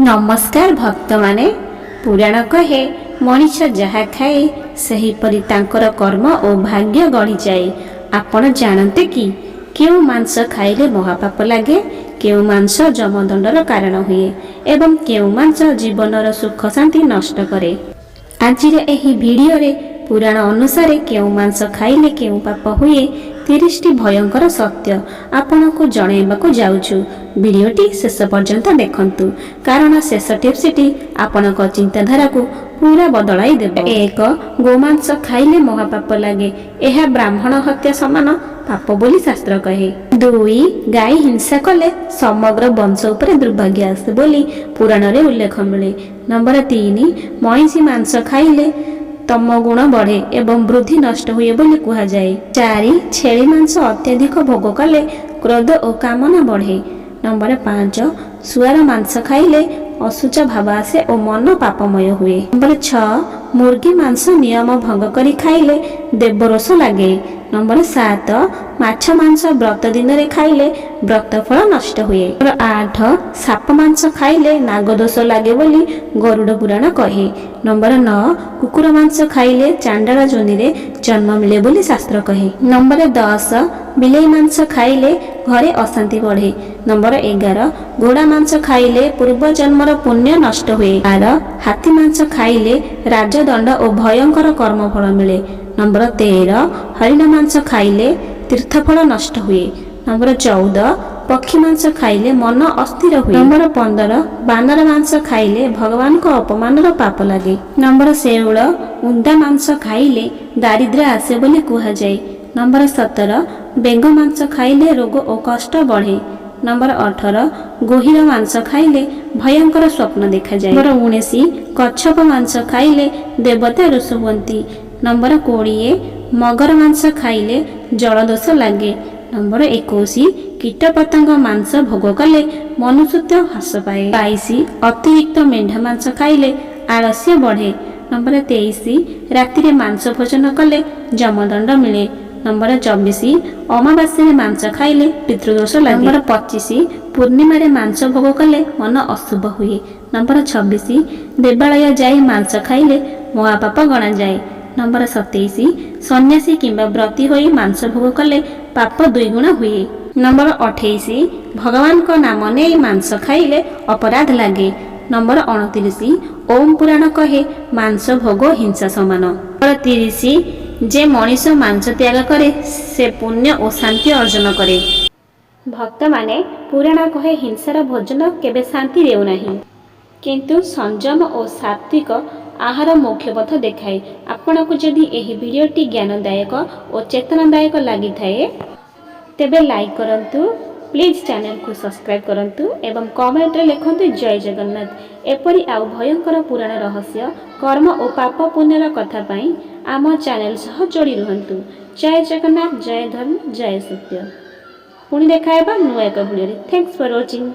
ନମସ୍କାର ଭକ୍ତମାନେ। ପୁରାଣ କହେ, ମଣିଷ ଯାହା ଖାଏ, ସେହିପରି ତାଙ୍କର କର୍ମ ଓ ଭାଗ୍ୟ ଗଢ଼ିଯାଏ। ଆପଣ ଜାଣନ୍ତି କି, କେଉଁ ମାଂସ ଖାଇଲେ ମହାପାପ ଲାଗେ, କେଉଁ ମାଂସ ଯମଦଣ୍ଡର କାରଣ ହୁଏ ଏବଂ କେଉଁ ମାଂସ ଜୀବନର ସୁଖ ଶାନ୍ତି ନଷ୍ଟ କରେ? ଆଜିର ଏହି ଭିଡ଼ିଓରେ ପୁରାଣ ଅନୁସାରେ କେଉଁ ମାଂସ ଖାଇଲେ କେଉଁ ପାପ ହୁଏ, 30ଟି ଭୟଙ୍କର ସତ୍ୟ ଆପଣଙ୍କୁ ଜଣାଇବାକୁ ଯାଉଛୁ। ଭିଡ଼ିଓଟି ଶେଷ ପର୍ଯ୍ୟନ୍ତ ଦେଖନ୍ତୁ, କାରଣ ଶେଷ ଟିପ୍ସଟି ଆପଣଙ୍କ ଚିନ୍ତାଧାରାକୁ ପୁରା ବଦଳାଇ ଦେବ। 1, ଗୋମାଂସ ଖାଇଲେ ମହାପାପ ଲାଗେ। ଏହା ବ୍ରାହ୍ମଣ ହତ୍ୟା ସମାନ ପାପ ବୋଲି ଶାସ୍ତ୍ର କହେ। 2, ଗାଈ ହିଂସା କଲେ ସମଗ୍ର ବଂଶ ଉପରେ ଦୁର୍ଭାଗ୍ୟ ଆସେ ବୋଲି ପୁରାଣରେ ଉଲ୍ଲେଖ ମିଳେ। ନମ୍ବର 3, ମଇଁଷି ମାଂସ ଖାଇଲେ ତମଗୁଣ ବଢ଼େ ଏବଂ ବୁଦ୍ଧି ନଷ୍ଟ ହୁଏ ବୋଲି କୁହାଯାଏ। 4, ଛେଳି ମାଂସ ଅତ୍ୟଧିକ ଭୋଗ କଲେ କ୍ରୋଧ ଓ କାମନା ବଢ଼େ। ନମ୍ବର 5, ଶୁଆର ମାଂସ ଖାଇଲେ ଅଶୁଚ ଭାବ ଆସେ ଓ ମନ ପାପମୟ ହୁଏ। ନମ୍ବର 6, ମୁର୍ଗୀ ମାଂସ ନିୟମ ଭଙ୍ଗ କରି ଖାଇଲେ ଦେବରୋଷ ଲାଗେ। ନମ୍ବର 7, ମାଛ ମାଂସ ବ୍ରତ ଦିନରେ ଖାଇଲେ ବ୍ରତ ଫଳ ନଷ୍ଟ ହୁଏ। ନମ୍ବର 8, ସାପ ମାଂସ ଖାଇଲେ ନାଗଦୋଷ ଲାଗେ ବୋଲି ଗରୁଡ଼ ପୁରାଣ କହେ। ନମ୍ବର 9, କୁକୁର ମାଂସ ଖାଇଲେ ଚାଣ୍ଡାଳ ଯୋନିରେ ଜନ୍ମ ମିଳେ ବୋଲି ଶାସ୍ତ୍ର କହେ। ନମ୍ବର 10, ବିଲେଇ ମାଂସ ଖାଇଲେ ଘରେ ଅଶାନ୍ତି ବଢ଼େ। ନମ୍ବର 11, ଘୋଡ଼ା ମାଂସ ଖାଇଲେ ପୂର୍ବ ଜନ୍ମର ପୁଣ୍ୟ ନଷ୍ଟ ହୁଏ। 12, ହାତୀ ମାଂସ ଖାଇଲେ ରାଜଦଣ୍ଡ ଓ ଭୟଙ୍କର କର୍ମଫଳ ମିଳେ। ନମ୍ବର 13, ହରିଣ ମାଂସ ଖାଇଲେ ତୀର୍ଥଫଳ ନଷ୍ଟ ହୁଏ। ନମ୍ବର 14, ପକ୍ଷୀ ମାଂସ ଖାଇଲେ ମନ ଅସ୍ଥିର ହୁଏ। ନମ୍ବର 15, ବାନର ମାଂସ ଖାଇଲେ ଭଗବାନଙ୍କ ଅପମାନର ପାପ ଲାଗେ। ନମ୍ବର 16, ଉନ୍ଦା ମାଂସ ଖାଇଲେ ଦାରିଦ୍ର୍ୟ ଆସେ ବୋଲି କୁହାଯାଏ। ନମ୍ବର 17, ବେଙ୍ଗ ମାଂସ ଖାଇଲେ ରୋଗ ଓ କଷ୍ଟ ବଢ଼େ। ନମ୍ବର 18, ଗୋହିର ମାଂସ ଖାଇଲେ ଭୟଙ୍କର ସ୍ୱପ୍ନ ଦେଖାଯାଏ। ନମ୍ବର 19, କଚ୍ଛପ ମାଂସ ଖାଇଲେ ଦେବତା ରୋଷ ହୁଅନ୍ତି। ନମ୍ବର 20, ମଗର ମାଂସ ଖାଇଲେ ଜଳଦୋଷ ଲାଗେ। ନମ୍ବର 21, କୀଟପତଙ୍ଗ ମାଂସ ଭୋଗ କଲେ ମନୁଷ୍ୟତ୍ୱ ହ୍ରାସ ପାଏ। 22, ଅତିରିକ୍ତ ମେଣ୍ଢା ମାଂସ ଖାଇଲେ ଆଳସ୍ୟ ବଢ଼େ। ନମ୍ବର 23, ରାତିରେ ମାଂସ ଭୋଜନ କଲେ ଯମଦଣ୍ଡ ମିଳେ। ନମ୍ବର 24, ଅମାବାସ୍ୟାରେ ମାଂସ ଖାଇଲେ ପିତୃଦୋଷ ଲାଗେ। ନମ୍ବର 25, ପୂର୍ଣ୍ଣିମାରେ ମାଂସ ଭୋଗ କଲେ ମନ ଅଶୁଭ ହୁଏ। ନମ୍ବର 26, ଦେବାଳୟ ଯାଇ ମାଂସ ଖାଇଲେ ମହାପାପ ଗଣାଯାଏ। ନମ୍ବର 27, ସନ୍ନ୍ୟାସୀ କିମ୍ବା ବ୍ରତୀ ହୋଇ ମାଂସ ଭୋଗ କଲେ ପାପ ଦୁଇଗୁଣ ହୁଏ। ନମ୍ବର 28, ଭଗବାନଙ୍କ ନାମ ନେଇ ମାଂସ ଖାଇଲେ ଅପରାଧ ଲାଗେ। ନମ୍ବର 29, ଓମ୍ ପୁରାଣ କହେ, ମାଂସ ଭୋଗ ହିଂସା ସମାନ। ନମ୍ବର 30, ଯେ ମଣିଷ ମାଂସ ତ୍ୟାଗ କରେ, ସେ ପୁଣ୍ୟ ଓ ଶାନ୍ତି ଅର୍ଜନ କରେ। ଭକ୍ତମାନେ, ପୁରାଣ କହେ, ହିଂସାର ଭୋଜନ କେବେ ଶାନ୍ତି ଦେଉନାହିଁ, କିନ୍ତୁ ସଂଯମ ଓ ସାତ୍ତ୍ୱିକ ଆହାର ମୋକ୍ଷ ପଥ ଦେଖାଏ। ଆପଣଙ୍କୁ ଯଦି ଏହି ଭିଡ଼ିଓଟି ଜ୍ଞାନଦାୟକ ଓ ଚେତନାଦାୟକ ଲାଗିଥାଏ, ତେବେ ଲାଇକ୍ କରନ୍ତୁ, ପ୍ଲିଜ୍ ଚ୍ୟାନେଲକୁ ସବସ୍କ୍ରାଇବ୍ କରନ୍ତୁ ଏବଂ କମେଣ୍ଟରେ ଲେଖନ୍ତୁ ଜୟ ଜଗନ୍ନାଥ। ଏପରି ଆଉ ଭୟଙ୍କର ପୁରାଣ ରହସ୍ୟ, କର୍ମ ଓ ପାପ ପୁଣ୍ୟର କଥା ପାଇଁ ଆମ ଚ୍ୟାନେଲ ସହ ଯୋଡ଼ି ରୁହନ୍ତୁ। ଜୟ ଜଗନ୍ନାଥ, ଜୟ ଧର୍ମ, ଜୟ ସତ୍ୟ। ପୁଣି ଦେଖା ହେବା ନୂଆ ଏକ ଭିଡ଼ିଓରେ। Thanks for watching.